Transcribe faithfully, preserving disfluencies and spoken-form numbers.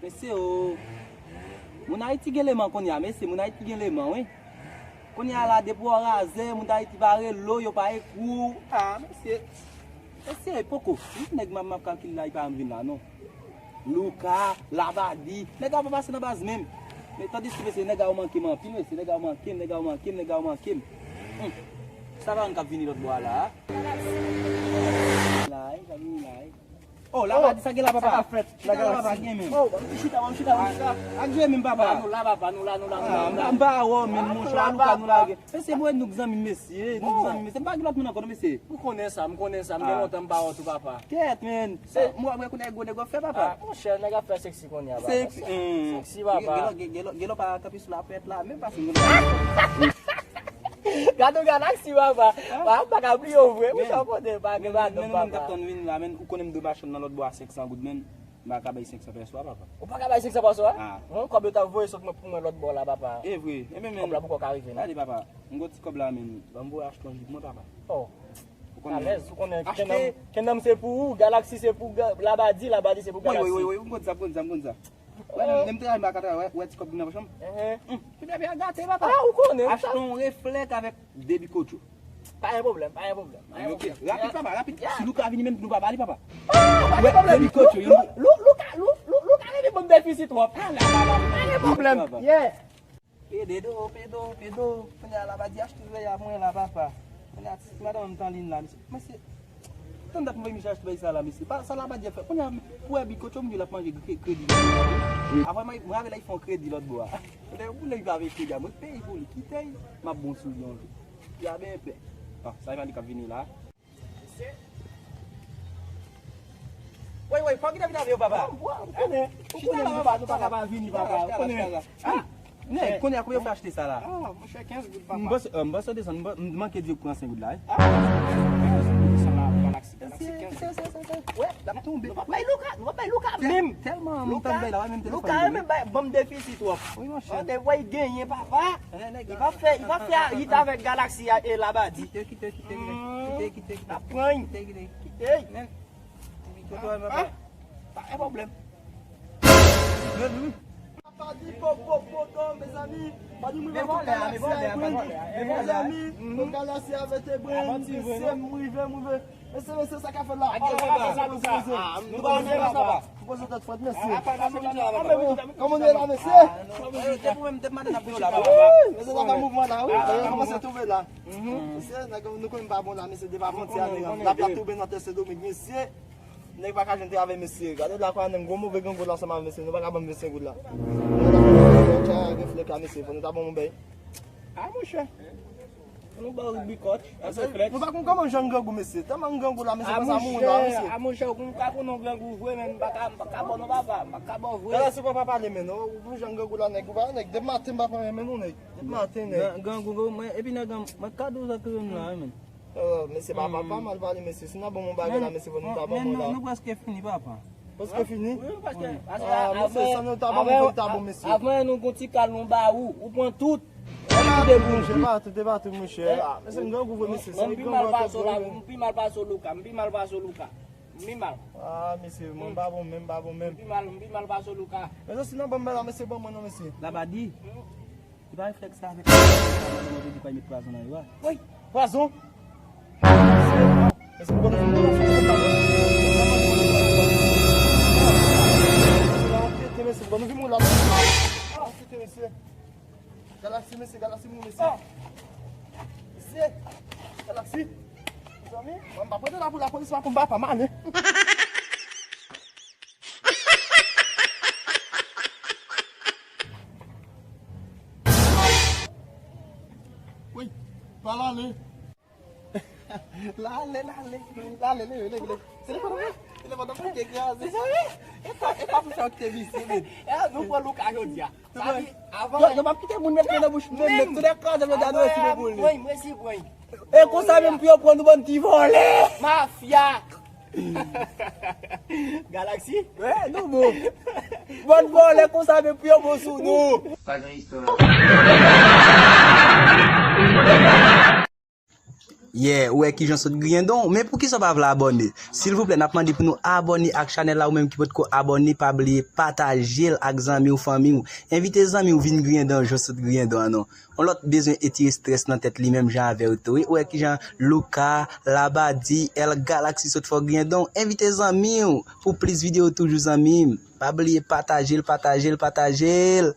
Mesye o, moun Ayiti gen leman kounye a, mesye, moun Ayiti gen leman, wi. Kounye a la, depi w raze, moun Ayiti pa rele w, yo pa ekri w. Ah, mesye, mesye, poko. Nèg m ap, m ap kalkile la, li pa janm vin la, non. Louka, Labadi, nèg a pa pase nan baz menm. Men tande si mesye, nèg a yo manke m anpil, mesye, nèg a yo manke m, nèg a yo manke m, nèg a yo manke m. Hmm. Sa pa moun k ap vini lòt bò a la, a? La, e, k ap vini la, e. Oh, Labadi, sa gen la, papa? Sa k ap fèt? Sa gen la, papa? Gen menm. Oh, ban m chita, ban m chita, ban m chita. Ak je menm, papa. Ah, nou la, papa, nou la, nou la, nou la, nou la. M pa wè w menm, monchè, Louka, nou lage. Mesye, mwen, nou k zanmi, mesye, nou k zanmi, mesye. M pa gen lòt moun ankò, non, mesye. M konnen sa, m konnen sa, m gen lontan m pa wè w tou, papa. Kèt, men. Se mwen, mwen konnen gwo nèg w ap fè, papa. Ah, monchè, nèg ap fè seksi kounye a, papa. Seksi, hmm. Seksi, papa. Gen lòt, gen, gen lòt, gen lòt pa kanpe sou lapèt la, menm pa fin. Gade yon Galaxy, papa. Papa, m pa ka bliye w vre. Monchè, w konnen, pa gen madanm, papa. Men, men, men, men, men, men, men, ou konnen m dwe machann nan lòt bò a senk san goud, men. M pa ka bay senk san pèso a, papa. Ou pa ka bay senk san pèso a? Ah. Bon, kòb yo t ap voye sot mwen pou mwen lòt bò la, papa. E vre. E men, men. Kòb la poko ka rive, non? Gade, papa. M gon ti kòb la, men. Ban m voye achte yon jip mwen, papa. Oh. Ou konnen. Alèz, ou konnen. Achte. Kendam, Kendam se pou ou, Galaxy se pou Ga-, Labadi, Labadi se pou Galaxy. Wi, wi, wi, wi, m konn sa, m konn sa, m konn sa. Wè, menm, menm travay m pa ka travay, wè, wè ti kòb m nan pòch mwen. Enhen. Hmm, ti bebe a gate, papa. Ah, ou konnen. Achte yon reflèk avèk de bikotcho. Pa gen pwoblèm, pa gen pwoblèm, pa gen pwoblèm. Ok, rapid, papa, rapid. Si Louka vini menm, nou pa pale, papa. Ah, pa gen pwoblèm. Wè, de bikotcho, yo. Lou-, Lou-, Louka, Lou-, Lou-, Louka renmen banm defisit twòp. Ah, la, la, la. Pa gen pwoblèm. Yeah. Pede do, pede, pede. Kounye a la, pa di achte veya mwen la, papa. Kounye a, ti madanm m t an liy la, mesye. Mesye, tann dat m voye misye achte bay sa la, mesye. Pa, sa la pa di fè. Kounye a, pou wè bikotcho m di l ap manje kre-, kredi. Avè mwen, mwen avè l fè yon kredi lòt bò a. Kote pou nèg la avè kredi a, mwen peye pou li. Kite l, m ap bon sou li yon jou. Li a ben pè. Ah, sa e pa li k ap vini la. Woy, woy, fò w kite vin avè yo, papa. Ou konnen, ou konnen, nou pa, nou pa ka pa vini, papa. Ou konnen. Ah, nèg, konnen a konbyen w fè achte sa la? Ah, monchè, kenz goud, papa. M panse, euh, m panse w desann, m, m manke di yo pran senk goud la, wi. Ah, kenz goud, desann la, Galaxy, Galaxy, kenz goud. Wè, l ap tonbe. Nou pa bay Louka, nou pa bay Louka menm. Tèlman m tann bay la, wè, menm telefòn. Louka menm bay, ban m defisit twòp. Wi, monchè. An te wè l genyen, papa. Li pa fè, li pa fè ayit avèk Galaxy a, e Labadi. Kite, kite, kite, kite, kite, kite, kite. N ap pran. Kite, kite. Kite. Men, kite, papa. Pa gen pwoblèm. Men, wi. Pa di po, po, po, po, mezanmi. Pa di mwen vòlè a, mezanmi. Mezanmi, Galaxy avè te bren, mesye, m rive, m rive. Mesye, mesye, sa k ap fèt la? Mesye, mesye. Nou pa renmen sa, papa. Pou poze tèt frèt, mesye. Ah, pa, pa, pa, pa, pa, pa. Kòman nou ye la, mesye? Ah, non, non, non, depi mwen, depi maten n ap di w la, papa. Wi, mesye, sa fè mouvman la, wi. Ah, kòmanse tonbe la. Mesye, nèg, nou konnen pa bon la, mesye, depi avantyè a, nèg, lapli ap tonbe nan tè Sendomeng, mesye. Nèg pa ka jwenn travay, mesye. Gade la, kwa, nèg, gwo move grangou la, ansanm avè mesye, nou pa ka ban m vennsenk goud la. Gen flèk la, mesye, fò nou ta ban m yon bèy. Ah, monchè. Nou ba w bikòt, reflèks. Nou pa konn kòman jan grangou, mesye. Tèlman grangou la, mesye, konsa moun la, mesye. Ah, monchè, ou konn ka konn yon grangou vre, men m pa ka, m pa ka ba w non, papa. M pa ka ba w vre. Gade si w pa pale, men, non. Ou jan grangou la, nèg, ou pa, nèg. Depi maten, m pa pran men nou, nèg. Depi maten, nèg. Gran-, grangou, mwen, epi nèg, mwen ka di w sa ke m la, men. Oh, mesye, pa, pa, pa mal pale, mesye. Si n ap ban m yon bagay la, mesye, fò nou ta ban m la. Men nou, nou prèske fini, papa. Prèske fini? Wi, prèske. Ah, mesye, sa nou ta ban m, fò ta bon, mesye. Avan nou gon ti kal nou ba ou, ou pran tout. Ou de bouji. Monchè, pa tout, pa tout, monchè. Ah, mesye, m grangou vre, mesye. Mwen, m pi mal pase w la, m pi mal pase w Louka, m pi mal pase w Louka. M pi mal. Ah, mesye, mwen pa bon menm, pa bon menm. M pi mal, m pi mal pase w Louka. Mesye, si n ap ban m la, mesye, ban mwen non, mesye. Labadi. Li pa reflèks la avèk madanm yo di pa met pwazon nan yo a. Woy, pwazon? Mesye, m konnen se pwazon. Mesye, m konnen se pwazon. Galaxy, mesye, Galaxy, mesye. Mesye, Galaxy, mezanmi. Mwen, m pa prete la pou lapolis, pa konn pa, pa male. Wi, pa lale. Lale, lale, lale, leve, leve, leve. Telefòn mwen, telefòn mwen te kraze. Mezanmi, e pa, e pa pou sa w kite visye, men. E nou pran Louka jodi a. Sa di, avan. Yo, yo p ap kite moun met men nan bouch, men, men, tout lè kraze, yo gade yo si pou li. Mwen, mwen si pran. E konsa menm pou yo pran nou bann ti vòlè. Mafya. Galaxy? Wè, nou bon. Bann vòlè konsa menm pou yo bon sou nou. Pa gen istwa. Yeah, ou wè kijan sot griyen don w. Men poukisa w pa vle abòne? Silvouplè, n ap mande pou nou abòne ak chanèl la. Ou menm ki potko abòne, pa bliye pataje l ak zanmi w, fanmi w. Envite zanmi w vin griyen don w jan w sot griyen don an non. Yon lòt bezwen etire estrès nan tèt li menm jan avè w tou wi. Ou wè kijan Luka, Labadi, El Galaxy sot fè w griyen don w. Envite zanmi w pou plis videyo toujou zanmi m. Pa bliye pataje l, pataje l, pataje l.